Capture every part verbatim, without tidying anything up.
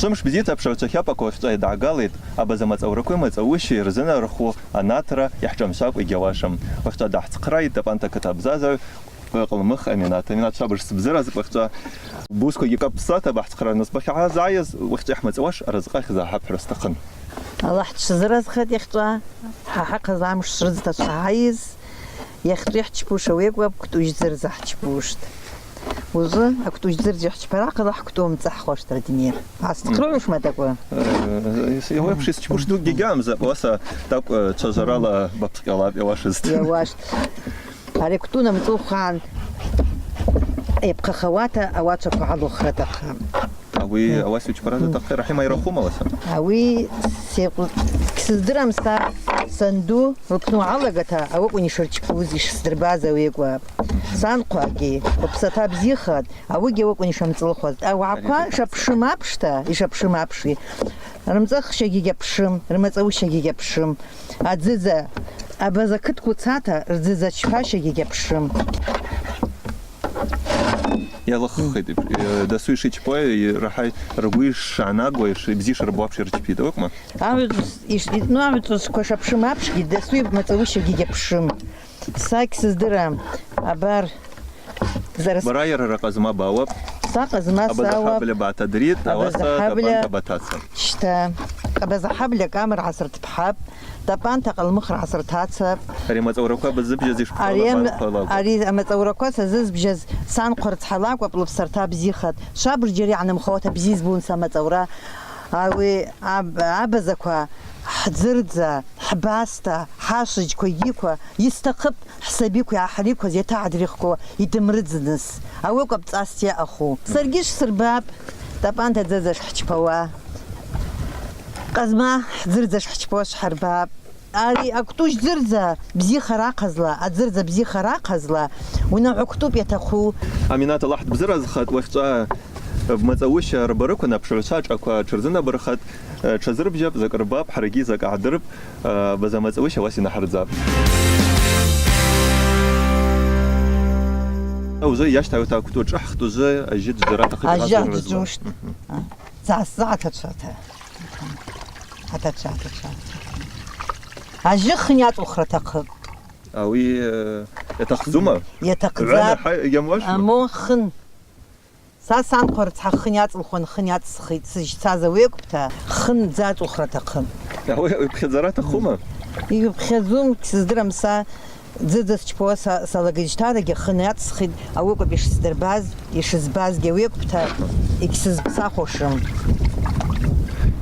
Швымш бзита, пшыгӏвчва хьапӏаква уахьчӏва йадгӏагалитӏ, абаза мацӏауракви мацӏауши йырзынарху анатра йхӏшамсакӏва йгьауашым. Уахьчӏва дгӏацхърайтӏ Тапӏанта кыт абзазагӏв Къвакъылмых Аминат. Аминат, швабыж сбзыразпӏ уахьчӏва. Бузквагьи къапӏ псата бгӏацхъран, нас бахьагӏаз гӏайыз, уахьчӏва йхӏмацӏуаш разкъа хьза хӏапхӏра стахъын. Алахь дшвзыразхатӏ йахьчӏва, хӏа хӏахъаз амш шврыдзта швгӏайыз, йахьчӏва йхӏчпуш ауи акӏвпӏ, квтӏуш дзырдза хӏчпуштӏ. Ужвы аквтӏуш дзырдза хӏчпара ахъазла хӏквтӏу амцӏы хӏхуаштӏ, Радмир. Астхърыгӏушма такӏвы? Э, йа-, йа-, йа-, йачпуш дугьи гьамза, ауаса такӏвы, э, чважварала бапкъала йауашызтӏ. Йауаштӏ. Ари квтӏу амцӏы хван, йапхъахауата ауачваква гӏалухра атахъыпӏ. Ауи ауаса йчпара атахъыпӏ, Рахима, йрахвума ауаса? Ауи секъу-, ксыздырам, са санду лпны угӏалагата, ауи акӏвын йшырчпуз, йшсдырбаз ауи акӏвпӏ. Санхъвагьи лпсата бзихатӏ, ауигьи ауи акӏвын йшамцӏылхуаз. Ауагӏаква шапшым апшта, йшапшым апши. Рымцӏыхщагьи гьапшым, рмацӏаущагьи гьапшым. Адзыдза, абаза кытква уцата, рдзыдза чпащагьи гьапшым. Йалаххитӏ, э, дасу йшичпауа, йрахӏа ргвы йшгӏанагуа, йш-, бзи йшырбауа апш йрычпитӏ, ауи акӏвма? Агӏвычӏвгӏвыс йш-, ну, агӏвычӏвгӏвысква шапшым апшгьи, дасу ймацӏаущагьи гьапшым. Са гьсыздырам, абар, Бара йара къазма бауапӏ. Са къазма сауапӏ. Абаза хӏабльа бгӏатадритӏ, ауаса Тапӏанта батаца. Щта. Абаза хӏабльа Къамыр гӏасыртпхьапӏ, Тапӏанта Къалмыхр гӏасыртацапӏ. Ари амацӏаураква бызбжьаз йшпхала, ари ам-, бархъала. Ари амацӏаураква сазызбжьаз санхъвы рыцхӏала акӏвпӏ, лпсарта бзихатӏ. Швабыж джьара йгӏанымхауата бзи йызбун са мацӏаура. Ауи аб-, абазаква хӏдзырдза, хӏбаста, хӏашвыджьква йгьиква йыстахъыпӏ. Хӏсабиква йгӏахӏрикваз йатагӏдрихквауа йдымрыдзыныс, ауи акӏвпӏ цӏаста йаъаху. Саргьи швсырбапӏ, Тапӏанта дзыдза шхӏчпауа. Къазма хӏдзырдза шхӏчпауа швхӏырбапӏ. Ари аквтӏуш дзырдза бзихара ахъазла, адзырдза бзихара ахъазла, унагӏва квтӏупӏ йатахъу. Аминат, Аллахӏ дбзыразхатӏ, уахьчӏва бмацӏауща рбарыквын, апшыгӏвчва ашӏаква тшырзынабырхатӏ, тшазырбжьапӏ, закӏ рбапӏ, хӏаргьи закӏ гӏадырпӏ. А, база мацӏауща ауаса йнахӏырдзапӏ. Уже йащтагӏвта аквтӏу шӏыхӏхтӏ, уже ажьы джвджвара атахъыпӏ. Ажьы гьазырмызла. Джвджвуштӏ. Мгм. А, за-, за атачвата. Атачва, атачва. Ажьы хын йацӏухра атахъыпӏ. Ауи, э, йатахъдзума? Йатахъдзапӏ. Гӏвана хӏа-, йгьамуашма? Аму хын. Са санхъвы рыцхӏа хын йацӏылхуан, хын йацӏсхитӏ, сызщцаз ауи акӏвпӏта, хын дзацӏухра атахъыпӏ. Ауи йпхьадзара атахъума? Йпхьадзун, гьсыздырам, са дзыдза счпауа са-, салагайчӏварагьи хын йацӏсхитӏ, ауи акӏвпӏ йшсдырбаз, йшызбазгьи ауи акӏвпӏта, йгьсызпсахуашым.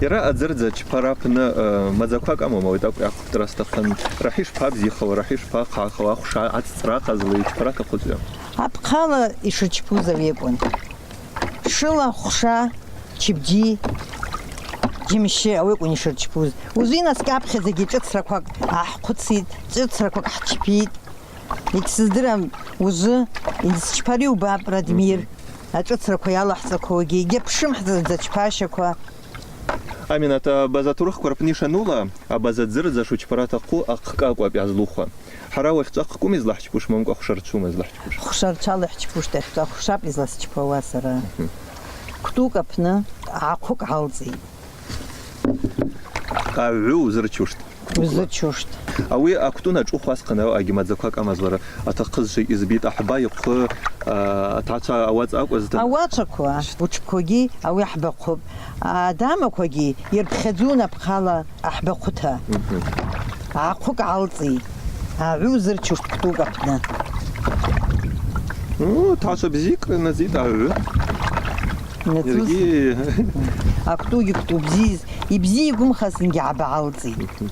Йара адзырдза чпара апны, э, мадзаквакӏ амама, ауи тӏакӏв йахъвдра стахъын. Рахӏа йшпабзихауа, рахӏа йшпахъахъауа, ахвша ацӏцӏра ахъазла йчпара атахъуцӏйа? Апхъала йшырчпуз ауи акӏвын. Шыла, хвша, чыбджьи, джьымщы, ауи акӏвын йшырчпуз. Ужвы йнаскӏьа апхьадзагьи шӏыцраквакӏ гӏахӏхъвыцитӏ, шӏыцраквакӏ хӏчпитӏ. Йгьсыздырам, ужвы йызчпара йубапӏ, Радмир. Ашӏыцраква йалахӏцӏаквагьи, йгьапшым хӏдза чпащаква. Аминат, абаза турыхква рпны йшанула, абаза дзырдза шучпара атахъу ахъкӏакӏвапӏ йгӏазлухуа. Хӏара уахьчӏва ахъкӏума йызлахӏчпуш, момкӏва хвшарчвума йызлахӏчпуш? Хвшарчвала йхӏчпуштӏ, ахьчӏва хвшапӏ йызласчпауа сара. Мгм. Квтӏукӏ апны гӏахъвыкӏ гӏалцӏитӏ. Агӏвы узырчуштӏ. Узырчуштӏ. Ауи аквтӏу ачӏвыхъвасхъан, агьи мадзаквакӏ амазлара атахъызшва йызбитӏ, ахӏба йхъвы, а, атгӏачва ауацӏа акӏвызтын. Ауачваква, утшквагьи ауи ахӏба хъвыпӏ. Адамаквагьи йырпхьадзун апхъала ахӏба хъвыта. Мгм. Гӏахъвыкӏ гӏалцӏи, агӏвы узырчуштӏ квтӏукӏ апны. О, тгӏачва бзикӏ назитӏ агӏвы. Нацуз. Йаргьи. Аквтӏугьи квтӏу бзиз, йбзи йгвымхазтынгьи гӏаба гӏалцӏи. Мгм.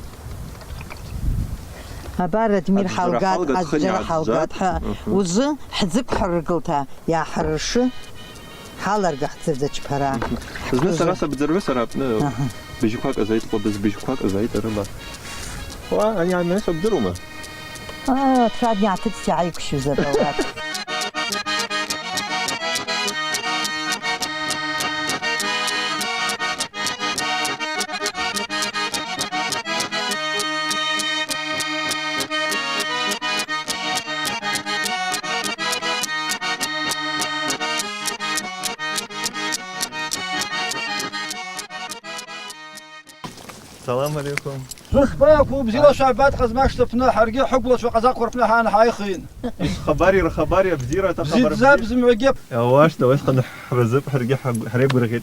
Абар, Радмир, хӏалгатӏ, хӏалгатӏ, аджра хӏалгатӏ, хӏалгатӏ, хӏа, мгм, ужвы хӏдзыквхӏырргылта йгӏахӏыррши. Хӏаларгахтӏ дзырдза чпара. Мгм. Зны сара сабдзыргӏвы сара апны. Ага. Быжьква кӏазайтӏ, къвабыз быжьква кӏазайтӏ арыла. Уа, ани анайса бдырума? А, традни атыцӏти гӏайквщу забауат. Салам алейкум. Швызбакӏу, бзила швабат Къазмаш апны, хӏаргьи хӏыгвлачва къазакъ рпны хӏан хӏайхин. Иш хабари рхабари абзира та хабар. Бзидза бзи-, бзымгӏвагьи. Ауашта, уайсхъан хӏразып, хӏаргьи хӏаг-, хӏрегвыргъьит.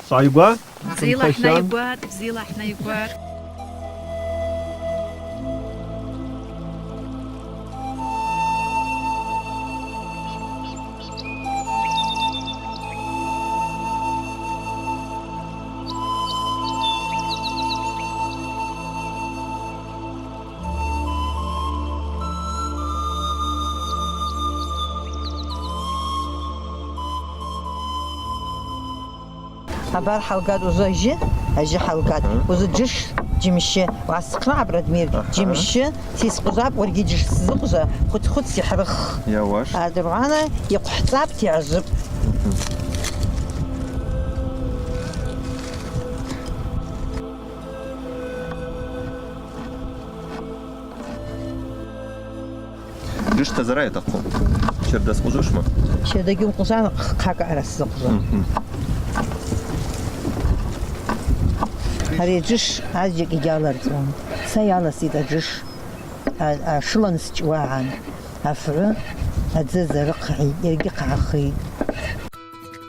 Швайгва? Бзила хӏнайгватӏ, бзила хӏнайгватӏ. Абар хӏалгатӏ ужвы ажьы, ажьы хӏалгатӏ. Мгм. Ужвы джьыш, джьымщы. Угӏасцхърыгӏапӏ, Радмир. Аха. Джьымщы, сискъужвапӏ, уаргьи джьыш сзыкъужва, хвыц-хвыц йхӏрых. Йауаш. Адруана йхъвхӏцӏапӏ, йгӏажвыпӏ. Мгм. Джьыш тазара атахъу. Щерда скъужвушма? Щерда гьуым къужван, хъакӏ араса сзыкъужва. Мгм. Ари аджьыш азджьакӏ йгьаларцӏуам. Са йаласитӏ аджьыш. А, а, шылан счӏвагӏан. Афгӏвы адзы зарыхъгӏитӏ, йаргьи хъагӏахитӏ.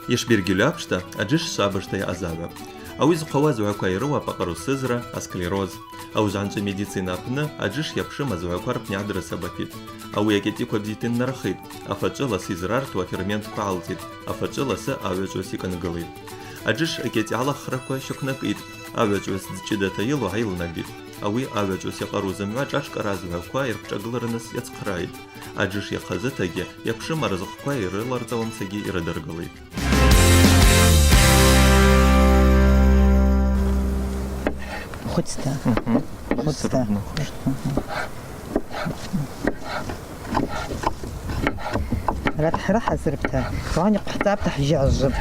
Йшбергьльу апшта, аджьыш швабыжта йаъазагӏвапӏ. Ауи зхъвауа згӏваква йрыуапӏ акъарусызра, асклероз. Ауи згӏанчӏви медицина апны аджьыш йапшым азгӏваква рпны йгӏадрасабапитӏ. Ауи акӏитӏиква бзита йнарыхитӏ, афачӏвы ласы йызрартуа ферментква гӏалцӏитӏ, афачӏвы ласы агӏвычӏвгӏвыс йкӏангылитӏ. Аджьыш акӏитӏ йгӏалахраква щаквнакӏитӏ, агӏвычӏвгӏвыс дчӏыдата йылу гьайылнагитӏ. Ауи агӏвычӏвгӏвыс йакъару зымгӏва шӏашкӏара азгӏваква йырпшӏагылырныс йацхърайтӏ. Аджьыш йахъазытагьи йапшым арызкъква йрыларцӏауамцагьи йрыдыргылитӏ. Хвыцта. Мгм. Хвыцта. Срубно хвыцта. Мгм. Арат хӏрыхӏазырпӏта, уани хъвхӏцӏапӏта хӏжьажвыпӏ.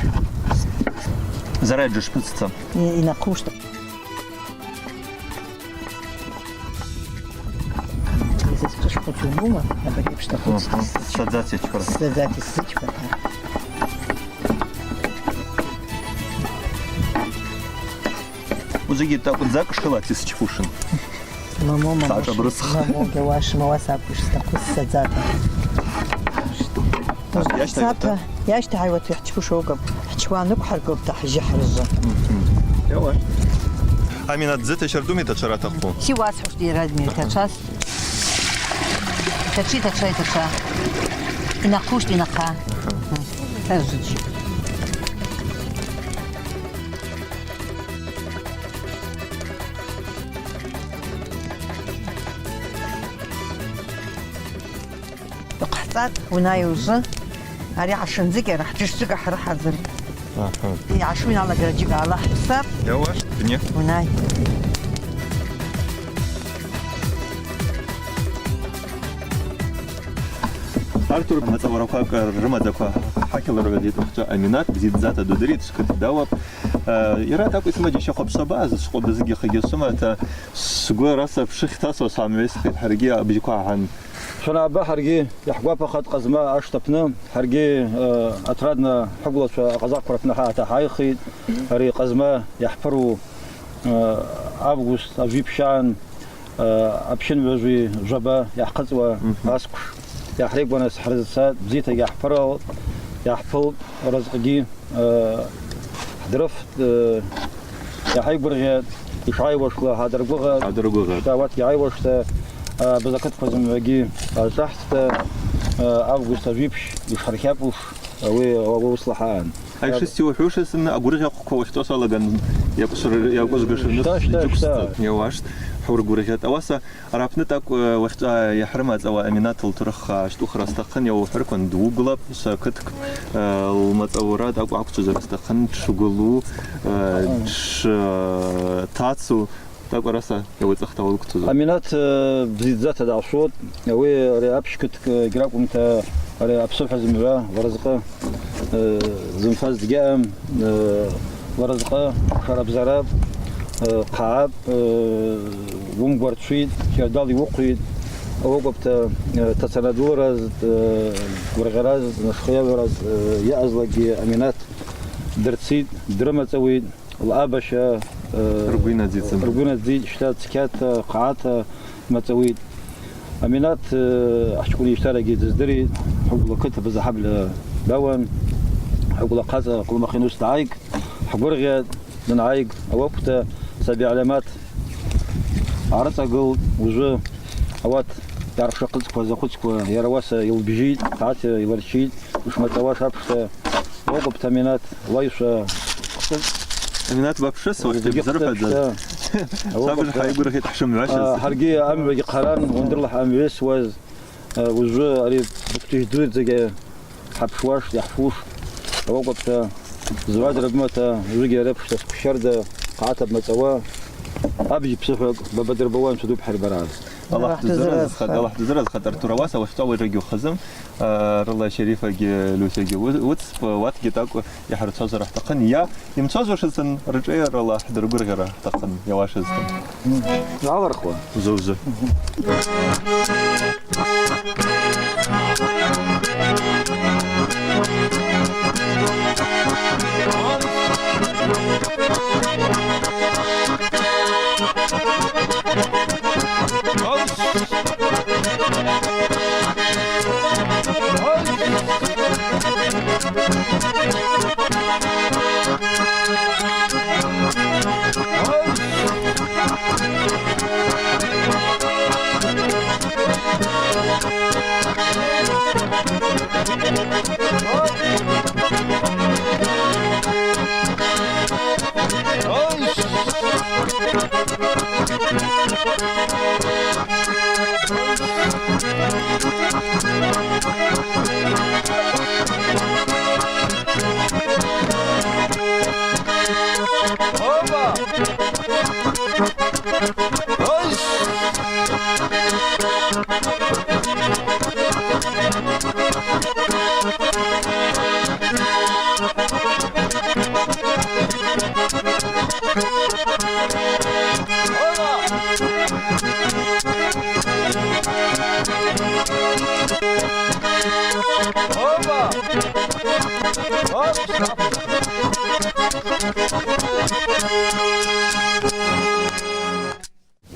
Зара джьыш пыцца. И-, йнахъвушта. Здесь тоже хоть и было, а так что хоть. Мгм. Садзати чпара. Садзати сычпара. Узыги такӏвдза кӏшылати счпушын. Мамо, мамо, сачӏабрысх. Мамо, гьауаш, мауа сакӏвуш стахъу садзата. Ящта-, хъвыцта, ящта гьайуата хӏчпуш угаб, хӏчва ныквхӏаргылпӏта хӏжьы хӏрыжвы. Мгм. Йауа. Аминат, дзыта щардуми тачара атахъу? Хиуас хӏушди Радмир тачас. Тачи, тачай, тача. Йнахъвушта йнахъа. Ага. Тажыджи. Йхъвхӏцӏатӏ, унай ужвы. Ари гӏашындзыкӏьара хӏджьышдзыкӏ ахӏрыхӏазыр. Аха. Йгӏашу йналагара джьыкӏ гӏалахӏвсапӏ. Йауа, бни. Унай. Артур мацӏауараквакӏ рымадзаква хӏакьалыргӏвадитӏ уахъчӏва Аминат, бзидздзата дудыритӏ, швкыт дауапӏ. Э, йара такӏву йсымаджьа щахъвапшваба, зшвкъвабызгьи хъагьи швымата, сгвы араса пшыхь тасуа сгӏамгӏвайсхитӏ, хӏаргьи абжьква гӏан. Шванаъаба хӏаргьи йахӏгвапахатӏ Къазма ашта апны, хӏаргьи, э, отрадна хӏыгвлачва акъазахъвра апны хӏаъата хӏайхитӏ, ари Къазма йахӏпыру, э, август ажвипщан, э, апщынгӏважви жваба йахӏхъыцӏуа асквш йахӏрегваныс хӏрызцатӏ, бзита йгьахӏпыралтӏ, йахӏпылтӏ, рызкъгьи, э, хӏдрыфтӏ, э, йгьайгвыргъьатӏ, йшгӏайуашла гьадыргвыгъатӏ. Гьадыргвыгъатӏ. Ауат йгьайуашта, э, абаза кытква зымгӏвагьи, э, шӏахӏтта, э, август ажвипщ йшгӏархьапӏуш, ауи, ауи уысла хӏаъан. Ай, шести ухӏвушызтын, агвыргъьахъвква уахьчӏва салаган йакӏвшвр-, йакӏвызгашырныс. Щта, щта, йджьыквстӏ. Щта. Йауаштӏ, хӏургвыргъьатӏ. Ауаса араъапны такӏв, э, уахьчӏва йахӏрымацӏауа Аминат лтурых ащтӏухра стахъын, йаухӏваркван дугвлапӏ, са кыткӏ, э, лмацӏаура такӏв аквчважвара стахъын, дшгвылу, э, дштацу, такӏв араса йауацӏахта уалквцӏузу. Аминат, э, бзидздзата дгӏашвутӏ, ауи ари апщ кыткӏ, э, гьракӏвымта, ари апсыхӏва зымгӏва лразкъы, э, зымфаз дгьаъам, э, лразкъы шарабзарапӏ, э, хъагӏапӏ, э, уымгварчвитӏ, щардала йуыхъвитӏ, ауи акӏвапӏта, э, тацанадулраз, э, гвыргъьараз, нашхъайалраз, э, йаъазлакӏгьи Аминат дырцитӏ, дрымацӏауитӏ. Лъабаща, Ргвинадзицын. Ргвинадзитӏ, щта цкьата, хъагӏата мацӏауитӏ. Аминат, э, ахчкъвын йщтарагьи дыздыритӏ, хӏугвла кыт абаза хӏабльа дауан, хӏугвла хъацӏа Къулмахъин уыс дгӏайгтӏ, хӏгвыргъьатӏ, дангӏайг, ауи акӏвта саби гӏальамат гӏарыцӏагылтӏ, ужвы ауат йгӏархъшахъыцӏкваз ахъвыцква йара ауаса йылбжьитӏ, хъагӏата йыларчитӏ, йшмацӏауаш апшта. Уакӏвпӏта, Аминат, уайшва. Аминат, вообще сухӏвахьтӏ, бзырхӏвадза. Сабыж хӏайгвыргъьитӏ хӏшымгӏвасыз. А, хӏаргьи амгӏвагьи хъаран, уандырлахӏ амгӏвесуаз, а, ужвы ари буквтыжь дурдзагьи хӏапшуаш, йахӏфуш. Уакӏвпӏта, згӏвадра бымата, ужвыгьи арапшта сквшарда, хъагӏата бмацӏауа, абжьи псыхӏвакӏ бабадырбауа нцӏра ду бхӏырбараз. Аллахӏ дузыразхъа-, Аллахӏ дузыразхъатӏ, Артур, ауаса уахьчӏвала йрагьи ухъазым, а, рыла Шерифагьи Люсягьи у-, уыцпӏ, уатгьи тӏакӏв йхӏырцвазара хӏтахъын, йа йымцвазушызтын ршӏайарала хӏдыргвыргъьара хӏтахъын, йауашызтын. Алырхуа. Узу-узу.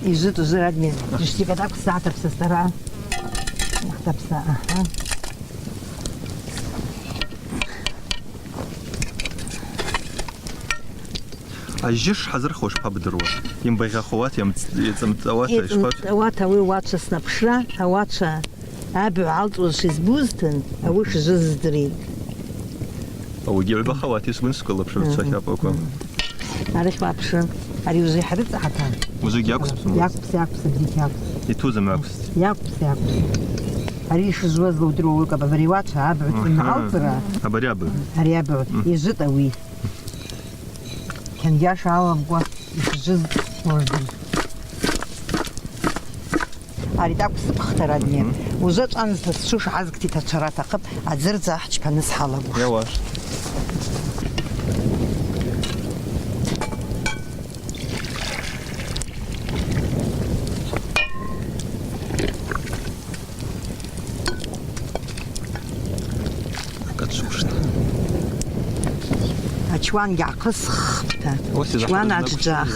Йжвытӏ, йжвытӏ, Радмир. Джьыжьтикӏа тӏакӏв сагӏатапса стара. Ахътапса, аха. Ажьы шхӏазырхуа шпабдыруа? Йымбайгъахуата, йамц-, йацӏымцӏауата, йшпа-? Йацӏымцӏауата ауи уачва снапшра, ауачва абыгӏв гӏалцӏуаз шизбузтын, ауи шжвыз здыритӏ. Ауигьи гӏвба хауата йсгвын сквалапшуа рцахьапӏаква. Арихь уапшы, ари ужвы йхӏрыцӏахьата. Ужвыгьи аквспӏ? Йаквпӏ, йаквпӏ, бзита йаквпӏ. Йтузма аквспӏ? Йаквпӏ, йаквпӏ. Ари йшыжвуаз лаудыруа уыгӏвкӏ, абари уачва абыгӏв цӏынна гӏалцӏра. Абари абыгӏв? Ари абыгӏв. Йжвытӏ ауи. Кьангьаш гӏаламкӏва йшжвыз уырдыр. Ари тӏакӏв сыпхта, Радмир. Мгм. Ужвы чӏванзта сшуш гӏазгти тачвара атахъыпӏ, адзырдза хӏчпаны схӏалагуш. Йауаш. Ачван гьахъысхпӏта. Чван аджджах.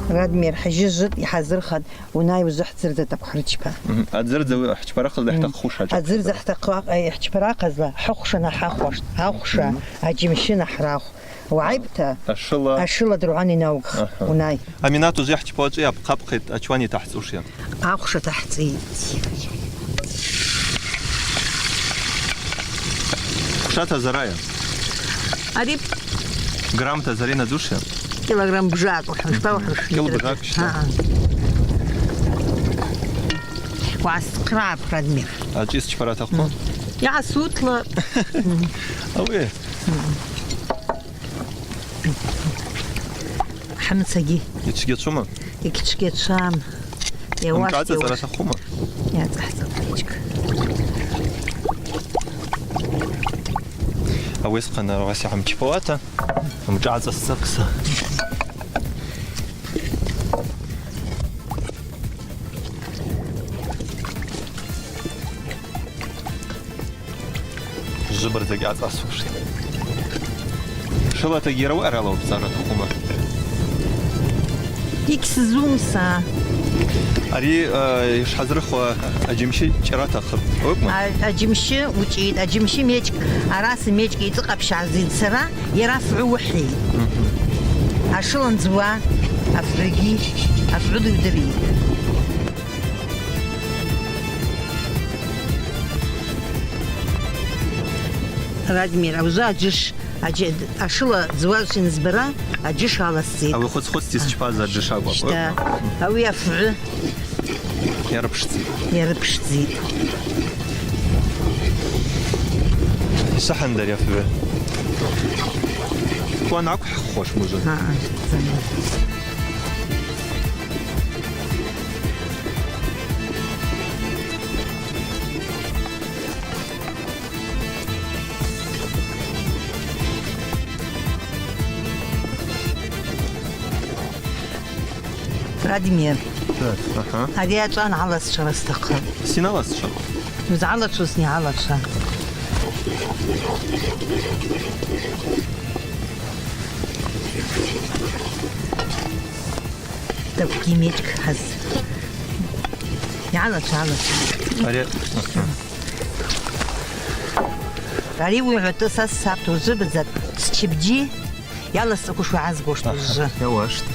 Радмир, хӏажьы жвытӏ йхӏазырхатӏ, унай ужвы хӏдзырдза тӏакӏв хӏрычпа. Мгм. Адзырдза хӏчпара хъазла хӏтахъхуш ачӏа. Адзырдза хӏтахъ-, хӏчпара хъазла хӏахъвшана хӏахваштӏ. Ахъвша, мгм, аджьымщына хӏрахв. Угӏайпӏта, ашыла, ашыла дыргӏвана йнаугх, аха, унай. Аминат, ужвы хӏчпа ачӏвыйа, апхъапхъитӏ, ачван йтахӏцӏушйа? Ахъвша тахӏцӏитӏ. Хъвшата зарайа? Ари граммта зарина дзушйа? Килограмм бжакӏ, ухӏвуш, ухӏвуш. Кил бжакӏ, щта. Аъа. Уасхърапӏ, Радмир. Ачӏвыйа, чпара атахъу? Йгӏасутла. Ауи. Хӏымцагьи. Йчгьачвума? Йчгьачвам. Йауаш, йауаш. Амшӏацӏацӏара атахъума? Йацӏахцӏа хъичк. Ауи схъана, ауаса хӏымчпауата, амшӏацӏа сцапса. Бырзакь ацӏасуштӏ. Шылатагьи йара ауи аъарала уабцара атахъума? Йгьсызум са. Ари, э, йшхӏазырхуа аджьымщы чӏара атахъыпӏ. Ауи акӏвма? А-, аджьымщы учӏитӏ, аджьымщы мечкӏ, араса мечкӏ йцӏыкъапщгӏазитӏ сара, йара афгӏвы уыхьитӏ. Мгм. Ашыла андзуа афгӏвгьи, афгӏвы удыритӏ. Радмир, ауи аджьыш, аджьы-, ашыла дзуаз йанызбара, аджьыш аласцӏитӏ. Ауи хвыц-хвыцта йсчпаз аджьыш акӏвпӏ. Щта, ауи афгӏвы. Йарыпшдзитӏ. Йарыпшдзитӏ. Йсахӏындар йафгӏвы. Хъван аквхӏхуаш мужа. Аъа, заман. Радмир. Так, аха. Ари ачӏван гӏаласчӏвара стахъыпӏ. Син аласчӏвапӏ? Йызгӏалачӏву сни гӏалачӏва. Тӏакӏвгьи мечкӏ хаз. Йгӏалачӏва, йгӏалачӏва. Ари, аха. Ари уыгӏвтӏы са ссапӏ ужвы бызат счыбджьи йаласцӏыквуш угӏазгуштӏ ужвы. Йауаштӏ.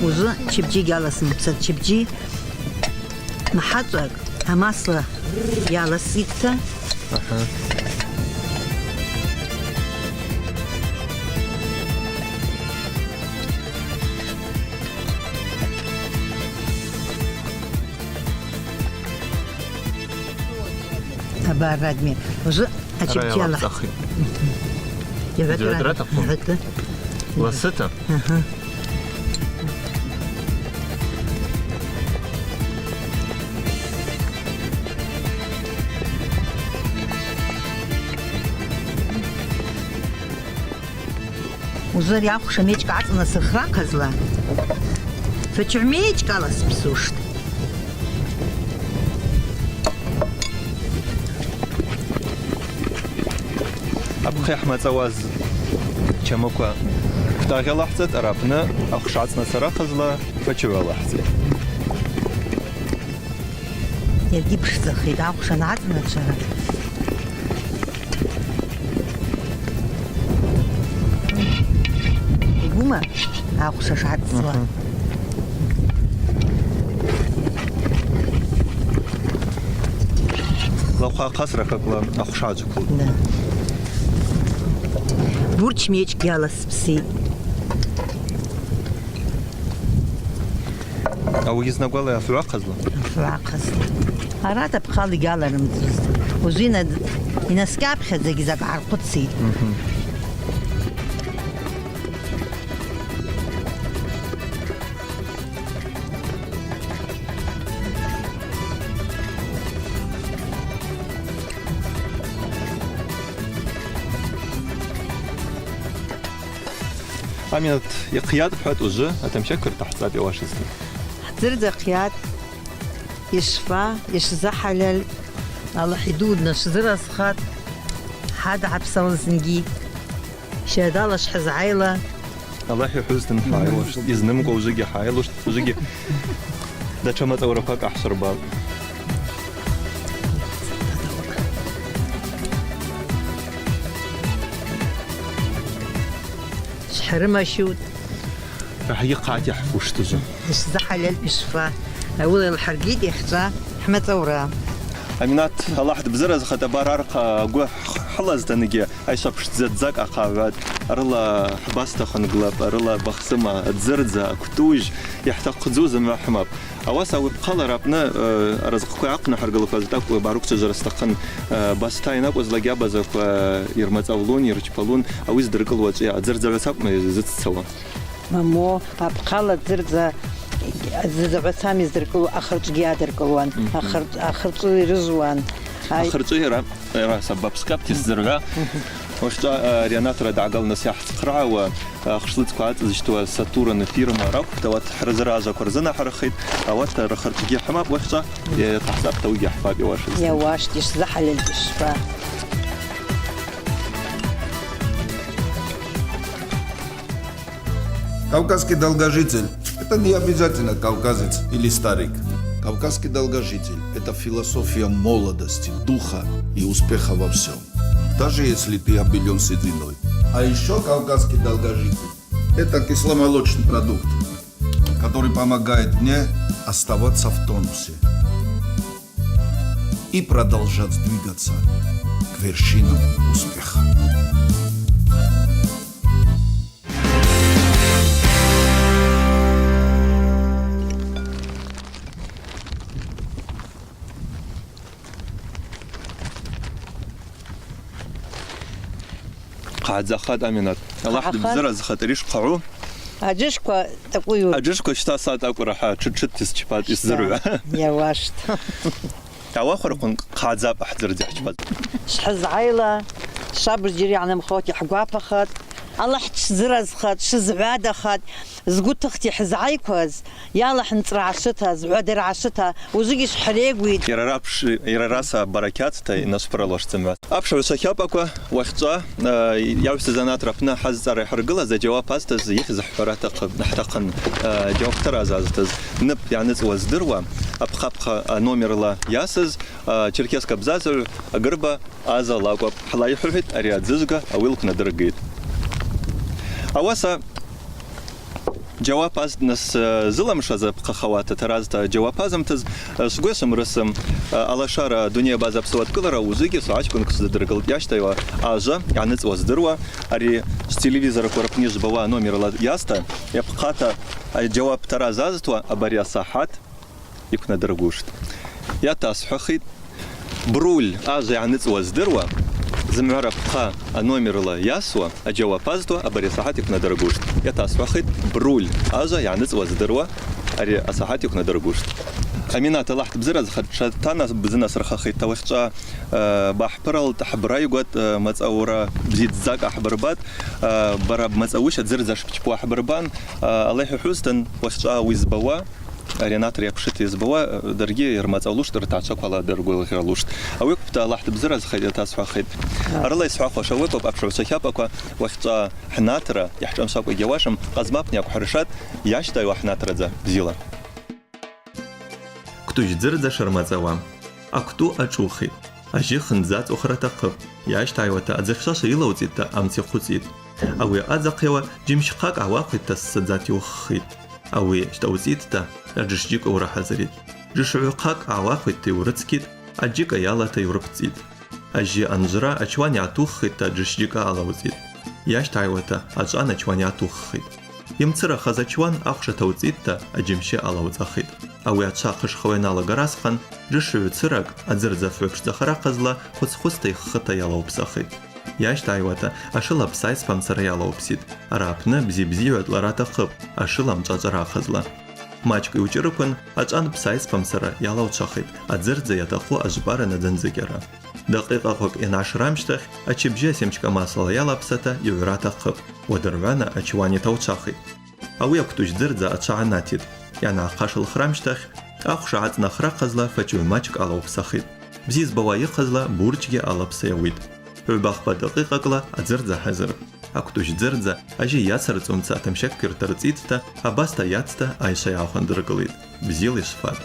Ужвы чыбджьи гьаласын, бызат чыбджьи. Махачӏвакӏ амасла йаласитӏта. Аха. Абар, Радмир, ужвы ачыбджьи алахӏ. Йгӏватӏ. Йгӏватӏ. Ласыта? Аха. Ужвы ари ахвша мечкӏ ацӏанасырхра хъазла, фачугӏ мечкӏ аласпсуштӏ. Апхъахь мацӏауаз чамыква квтӏагъь алахӏцӏатӏ, ари апны ахвша ацӏанасырхра хъазла фачугӏ алахӏцӏатӏ. Йаргьи пшдзахитӏ, ахвша ацӏанасырхра. Йбума, ахвша шгӏацӏцӏуа. Мгм. Лахъва хъасра хакла ахвша аджвыквылтӏ. Да. Бурч мечкӏ йаласпситӏ. Ауи йызнагвала афгӏвы ахъазла? Афгӏвы ахъазла. Арат апхъала йгьаларымдзузтӏ. Ужвы йна-, йнаскӏьапхьадзагьи закӏ гӏархъвыцитӏ. Мгм. Аминат, йхъйатӏ, хӏватӏ ужвы, атамщаквагьи ртахъцӏатӏ йауашызтын. Хӏдзырдза хъйатӏ, йшфа, йшзахӏалаль, Аллахӏ йдуна швзыразхатӏ, хӏа дгӏапсалызнгьи, щардала швхӏызгӏайла. Аллахӏ йхӏвузтын хӏгӏайлуштӏ, йызнымкӏва ужвыгьи хӏгӏайлуштӏ, ужвыгьи датша мацӏауараквакӏ гӏахӏшвырбапӏ. Швхӏырымащуштӏ. Рахӏгьи хъатӏ йхӏфуштӏ ужвы. Йшзахӏалаль йшфа. Ауыла йылхӏыргитӏ йахьчӏва хӏмацӏаура. Аминат, Аллахӏ дбзыразхатӏ, абар архъа агвы хӏ-, хӏылазтынгьи, айшва пшдза дзакӏ ахъагӏватӏ. Арыла хӏба стахвын гылапӏ, арыла бахсыма, адзырдза, аквтӏуж, йхӏтахъдзу зымгӏва хӏымапӏ. Ауаса ауи апхъала ари апны, э, аразкъква йгӏахънахӏыргылакваз тӏакӏв багӏрыквчважвара стахъын, э, баста йанакӏвызлакӏгьи абазаква йырмацӏавлун, йырчпалун, ауи здыркӏылуа ачӏвыйа, адзырдза гӏваца акӏвма йзыццауа? Мамо, апхъала дзырдза, дзырдза гӏвацами йыздыркӏылуа, ахырчӏвгьи адыркӏылуан. Мгм. Ахыр-, ахырчӏвы йрыжвуан. Ай. Ахырчӏвы йара, йара са бапскапӏ йсзыргӏва. Мгм. Уахьчӏва, а, ари анатра дгӏагылныс йгӏацхърагӏауа, а, хъшлыцква ацӏызщтуа Сатурн фирма ракӏвпӏта, ауат хӏразыра ажваква рзынахӏырхитӏ, ауат рахырчӏвгьи хӏымапӏ уахьчӏва, е, тахсапӏта ауи гьахӏфапӏ, йауашыз. Йауаштӏ, йшзахӏалилтӏ, йшфа. Кавказский долгожитель — это не обязательно кавказец или старик. Кавказский долгожитель — это философия молодости, духа и успеха во всём, даже если ты обделён сединой. А ещё кавказский долгожитель — это кисломолочный продукт, который помогает мне оставаться в тонусе и продолжать двигаться к вершинам успеха. Хъагӏадзахатӏ, Аминат. Алахь дбзыразхатӏ, риш хъагӏу. Аджышква тӏакӏву йу. Аджышква щта са тӏакӏвра хӏа, тшыт-тшыт йсчпатӏ, йсдзыргӏвуа. Йауаштӏ. Ауахвараквын хъагӏадзапӏ ахӏдзырдза хӏчпатӏ. Швхӏызгӏайла, швабыждзира йгӏанымхауата йхӏгвапахатӏ. Алахь дшвзыразхатӏ, дшвызгӏвадахатӏ. Згвы тыхта йхӏызгӏайкваз, йалахӏ нцӏра гӏашвыта, згӏвадыр гӏашвыта, ужвыгьи швхӏрегвитӏ. Йара рапш-, йара раса баракьатта йнашвпралуаштӏ зымгӏва. Апшыгӏвчва шакӏвпӏаква, уахьчӏва, э, йагӏвсыз анатра апны хӏазцӏара йхӏыргылаз, аджьауап азтыз йыхьыз хӏхӏвара атахъы-, атахъын, э, джьауаптара азазтыз, ныпӏ йгӏаныцӏуа здыруа, апхъапхъа аномерла йасыз, э, черкесская абзазыгӏв Агрба Аза лакӏвпӏ, хӏлайхӏвхӏвитӏ ари адзыжвга, ауи лквнадыргитӏ. Ауаса джьауап азтныс, э, зыламшаз апхъахауата таразта джьауап азымтыз, э, сгвы йсымрысым, э, Алашара дуней абаза апсуа дкӏылара ужвыгьи согӏачкӏвын ксзадыргылтӏ йащтайуа ажва йгӏаныцӏуа здыруа, ари телевизорква рпны йжвбауа номерла йаста, йапхъата, э, джьауап тара зазтуа абари асахӏат йыквнадыргуштӏ. Йатасхӏвахитӏ, Бруль ажва йгӏаныцӏуа здыруа, зымгӏва рапхъа аномерла йасуа, аджьауап азтуа абари асахӏат йыквнадыргуштӏ. Йатасхӏвахитӏ, Бруль ажва йгӏаныцӏуа здыруа, ари асахӏат йыквнадыргуштӏ. Аминат, Алахь дбзыразхатӏ, тшатанас бзынасырхахитӏта уахьчӏва, э, бахӏпыралтӏ, хӏбрайгватӏ, э, мацӏаура бзидздзакӏ ахӏбырбатӏ, э, бара бмацӏауыща дзырдза шбчпу ахӏбырбан, э, Аллахӏ йхӏвузтын, уахьчӏва уи збауа, Ари анатра йапшыта йызбауа, даргьи йырмацӏаулуштӏ, ртгӏачваква ала даргвылгъьралуштӏ. Ауи акӏвпӏта Аллахӏ дбзыразхатӏ йатасхӏвахитӏ. Арыла йсхӏвахуа шауи акӏвпӏ, апшыгӏвчва шакӏвпӏаква, уахьчӏва хӏнатра йахӏчӏван шакӏвпӏ йгьауашым, къазмапни аквхӏыршатӏ, йащтайуа хӏнатрадза бзила. Квтӏуш дзырдза шырмацӏауа. Аквтӏу ашӏухитӏ. Ажьы хындза ацӏухра атахъыпӏ. Йащтайуата адзыхьшвашва йылауцӏитӏта амц йхъвыцӏитӏ. Ауи ацӏахъайуа джьымщхъакӏ гӏауахвитӏта ссадзата йуххитӏ. Ауи щтӏауцӏитӏта, аджышджьыкӏ аурыхӏазыритӏ. Джьышгӏвхъакӏ гӏауахвитӏта йурыцкитӏ, аджьыкӏа йалата йурыпцӏитӏ. Ажьы анжвра ачуан йгӏатуххитӏта, джьышджьыкӏа алауцӏитӏ. Йащтагӏайуата ачӏан ачуан йгӏатуххитӏ. Йымцырахаз ачуан ахвша тауцӏитӏта, аджьымщы алауцӏахитӏ. Ауи ачва хъышхауа йаналагара асхъан, джьышгӏвгӏвы цыракӏ, адзырдза фгӏвы пшдзахара хъазла, хвыц-хвыцта йххъыта йалаупсахитӏ. Йащтагӏайуата, ашыла псайспамцара йалаупситӏ. Ари апны бзи-бзигӏва тлара атахъыпӏ, ашыла мчӏачӏара ахъазла. Мачӏкӏ йучӏырыквын, ачӏан псайспамцара йалаучвахитӏ, адзырдза йатахъу ажвпӏара надзындзыкӏьара. Дакъикъа къакӏ йанашра амщтахь, ачыбжьы асемчкӏа масала йалапсата йыгӏвра атахъыпӏ, уадыргӏвана ачуан йтауцвахитӏ. Ауи аквтӏуш дзырдза ачва гӏанатитӏ. Йангӏахъашылхра амщтахь, ахвша гӏацӏнахра хъазла фачӏвыгӏв мачӏкӏ алаупсахитӏ. Бзи збауа йыхъазла бурчгьи алапса йауитӏ. Гӏвба-хпа дакъикъакӏла адзырдза хӏазырпӏ. Аквтӏуш дзырдза ажьы йацырцӏумца атымщаквкьырта рцӏитӏта, абаста йацта айшва йгӏахвындыргылитӏ. Бзила йшвфатӏ.